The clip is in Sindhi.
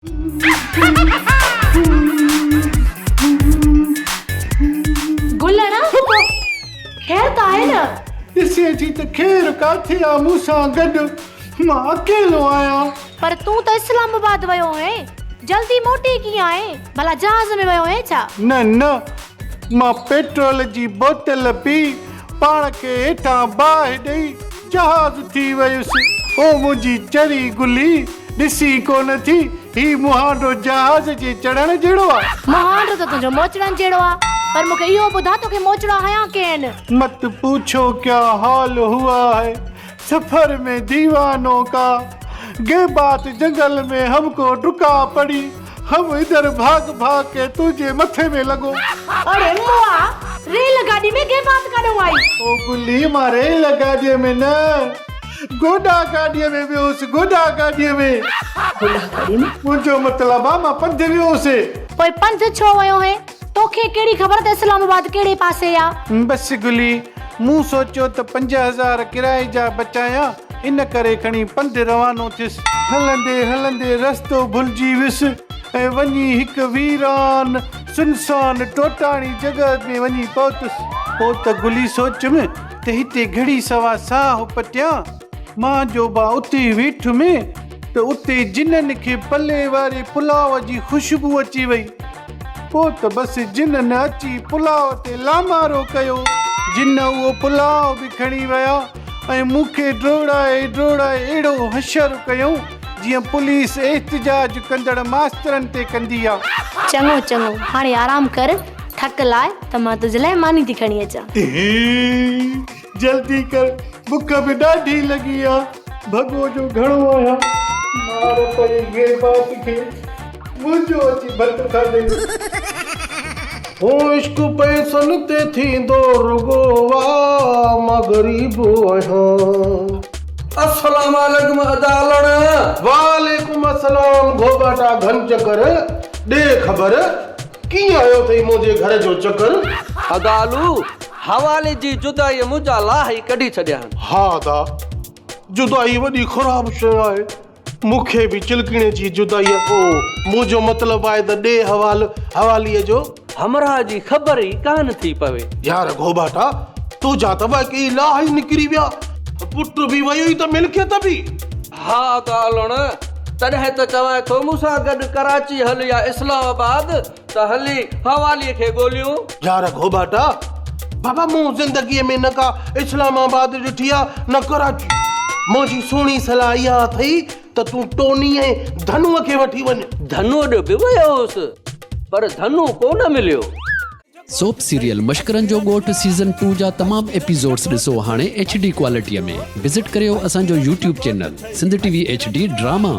گلڻ، خير ته آهي نه؟ ڏسين ٿي ته خير ڪاٿي آ مون سان گڏ، مان اڪيلو آهيان. پر تون ته اسلام آباد ويو هئين، جلدي موٽي ڪيئن آئين؟ ڀلا جهاز ۾ ويو هئين ڇا؟ نه نه، مان پيٽرول جي بوتل پي پاڻ کي هيٺان باهه ڏئي جهاز ٿي ويس. او منهنجي چري گلي، ڏسين ڪونه ٿي، هي مهانڊو جهاز جي چڙهڻ جهڙو آ؟ مهانڊو ته تنهنجو موچڙن جهڙو آ، پر مون کي اهو ٻڌاء توکي موچڙا هنيا ڪنهن؟ مت پوڇو ڪيا حال هئا هي، سفر ۾ ديوانو ڪا، غيبات جنگل ۾ هم ڪو ڊڪا پڙي، هم ادھر ڀاڳ ڀاڳ ڪي تنهنجي مٿي ۾ لڳو. اڙي مئا، ريل گاڏي ۾ غيبات ڪاڏهون آئي؟ او گلي، مان ريل گاڏيء ۾ نه، گوڏا گاڏيء ۾ ويو هوس، گوڏا گاڏيء ۾. گوڏا گاڏيء ۾؟ منهنجو مطلب آ مان پنڌ ويو هوس. پوء پنڌ ڇو ويو هئين؟ توکي ڪهڙي خبر ته اسلام آباد ڪهڙي پاسي آ؟ بس گلي، مون سوچيو ته 5000 ڪرائي جا بچايان، ان ڪري کڻي پنڌ روانو ٿيس. هلندي هلندي رستو ڀلجي ويس ۽ وڃي هڪ ويران سنسان ٽوٽاڻي جڳهه ۾ وڃي پهتس. پوء ته گلي سوچيم ته هتي گهڙي سوا ساهه پٽيان. مان جو با اتي ويٺم ته اتي جنن کي پلي واري پلاء جي خوشبو اچي وئي. پوء ته بس جنن اچي پلاء تي لامارو ڪيو. جن اهو پلاء به کڻي ويا ۽ مون کي ڊوڙائي ڊوڙائي اهڙو حشر ڪيائون جيئن پوليس احتجاج ڪندڙ ماسترن تي ڪندي آ. چڱو چڱو هاڻي آرام ڪر، ٿڪ لاهه ته مان تنهنجي لاء ماني ٿي کڻي اچان. جلدي ڪر، بک به ڏاڍي لڳي آ، ڀڳو جو گهڻو آهيان. مار پئي غيبات کي، منهنجو اچي ڀت کاڌئي. هو عشق پئسن تي ٿيندو رڳو واء مان غريب آهيان. السلام عليڪم ادا علڻ. وعليڪم السلام گهوٻاٽا گهن چڪر ڏي خبر ڪيئن هنيو اٿئي منهنجي گهر جو چڪر. ادا علو حوالي جي جدائيء منهنجا لاهه ئي ڪڍي ڇڏيا آهن. ها ادا جدائي وڏي خراب شيء آهي. مون کي به چلڪڻي جي جدائيء او منهنجو مطلب آهي ته ڏي حوال حواليء جو. همراهه جي خبر ئي ڪانه ٿي پوي. يار گهوٻاٽا، تنهنجا ته واقعي لاهه ئي نڪري ويا. پٽ به ويو ئي ته ملڪيت به. ها ادا علڻ، تڏهن ته چوانء ٿو مون سان گڏ ڪراچي هل يا اسلام آباد ته هلي حواليء کي ڳوليون. يار گهوٻاٽا، بابا مون زندگيء ۾ نه ڪا اسلام آباد ڏٺي آ نه ڪراچي. منهنجي سهڻي صلاح اها اٿئي ته تون ٽوني ۽ ڌنوء کي وٺي وڃ. ڌنوء ڏي به ويو هوس، پر ڌنو ڪونه مليو. سوپ سيريل مشڪرن جو ڳوٺ سيزن ٽو جا تمام ايپيسوڊس ڏسو هاڻي ايڇ ڊي ڪوالٽي ۾ وزٽ ڪريو اسان جو YouTube channel Sindh T V H D drama.